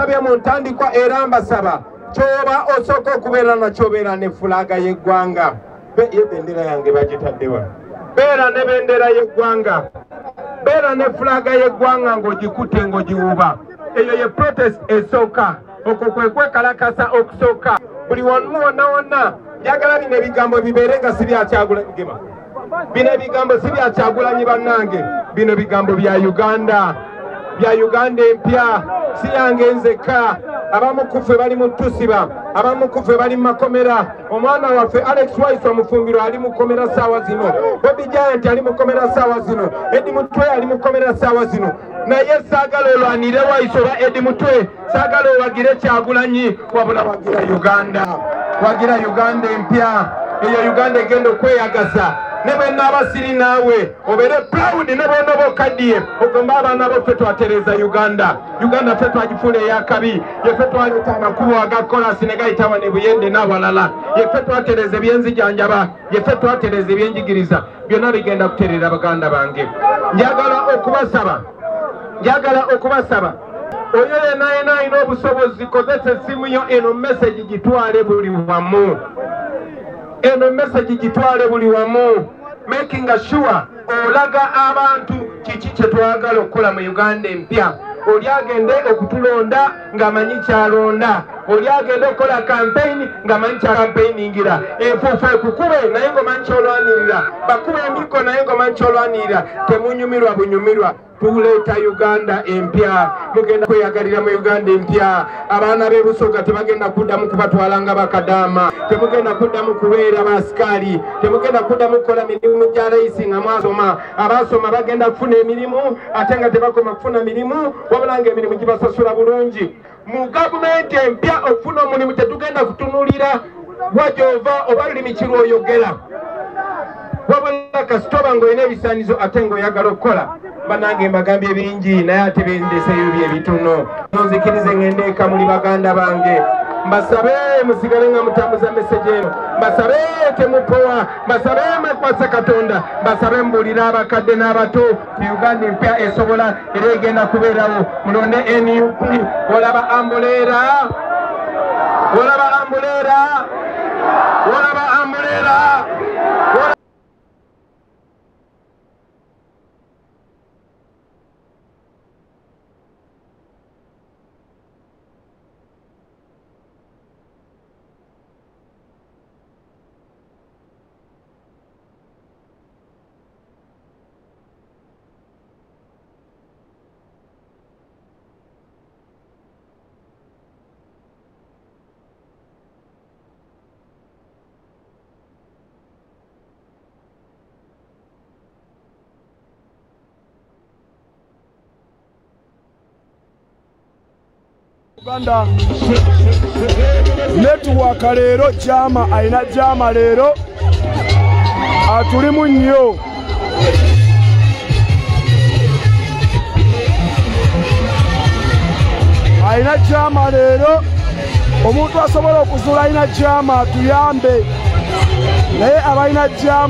Nabasabye mu ntandikwa era mbasaba, kyoba osooka okubeera nakyo beera ne fulaga y'eggwanga. Ye bendera yange bagitaddewa. Beera ne bendera y'eggwanga, beera ne fulaga y'eggwanga ng'ogikutte ng'ogiwuba. Eyo ye protest esooka, okwo kwe kwekalakasa okusooka. Buli wamu wonna wonna njagala bino ebigambo bibeere nga si bya Kyagulanyi. Gema bino ebigambo si bya Kyagulanyi bannange, bino bigambo bya Uganda, bya Uganda empya, si yange nzekka. Abamu ku ffe bali mu tusiba, abamu ku ffe bali mu makomera. Omwana waffe Alex Waiswa Mufumbiro ali mu kkomera ssaawa zino, Bobi Giant ali mu kkomera ssaawa zino, Eddie Mutwe ali mu kkomera ssaawa zino. Naye saagala olwanire Waiswa oba Eddie Mutwe, saagala owagire Kyagulanyi, wabula wagira Uganda, wagira Uganda empya. Eyo Uganda egenda okweyagaza. Ne bwe nnaaba siri naawe obeere proud, ne bw'onooba okaddiye ogomba abaana bo ffe twatereeza Uganda. Uganda ffe twagifuula ey'akabi, yeffe twaleeta amakubo aga kolasi ne gayita wano e Buyende n'awalala, yeffe twatereeza ebyenzijanjaba, yeffe twatereeza ebyenjigiriza. Byonna bigenda kutereera baganda bange. Njagala okubasaba, njagala okubasaba, oyo yenna yenna alina obusobozi, kozesa essimu yo, eno message gitwale buli wamu, eno message gitwale buli wamu, making sure olaga abantu kiki kye twagala okukola mu Uganda empya. Oli agende okutulonda ng'amanyi kyalonda, oli agende okukola campaign ng'amanyi kya campaigningira. Enfuufu ekukube naye ng'omanyi kyolwanirira, bakube emikko naye ng'omanyi kyolwanirira. Temunyumirwa bunyumirwa, tuleeta Uganda empya. Mugenda kweyagalira mu Uganda empya. Abaana b'e Busoga tebagenda kuddamu kubatwala nga bakadaama, temugenda kuddamu kubeera basikaali, temugenda kuddamu kukola mirimu gya layisi nga mwasoma. Abasoma bagenda kufuna emirimu, ate nga tebakoma kufuna mirimu, wabula ng'emirimu gibasasula bulungi. Mu gavumenti empya okufuna omulimu tetugenda kutunuulira wa gy'ova oba lulimi ki lw'oyogera, wabula kasitoba ng'olina ebisaanizo ate ng'oyagala okukola. Bannange mbagambye ebingi naye ate bendeseeyo bye bitono. Munzikirize ngende eka, muli baganda bange. Mbasabe musigale nga mutambuza message eno, mbasabe temupowa, mbasabe mwekwasa Katonda, mbasabe mbuulire abakadde n'abato ku Uganda empya esobola era egenda kubeerawo. Mulonde NUP. Olaba ambuleera, olaba ambuleera, olaba ambuleera. Uganda network leero jama alina jama leero atulimu nnyo. Alina jama leero, omuntu asobola okuzuula alina jama atuyambe, naye abalina jama.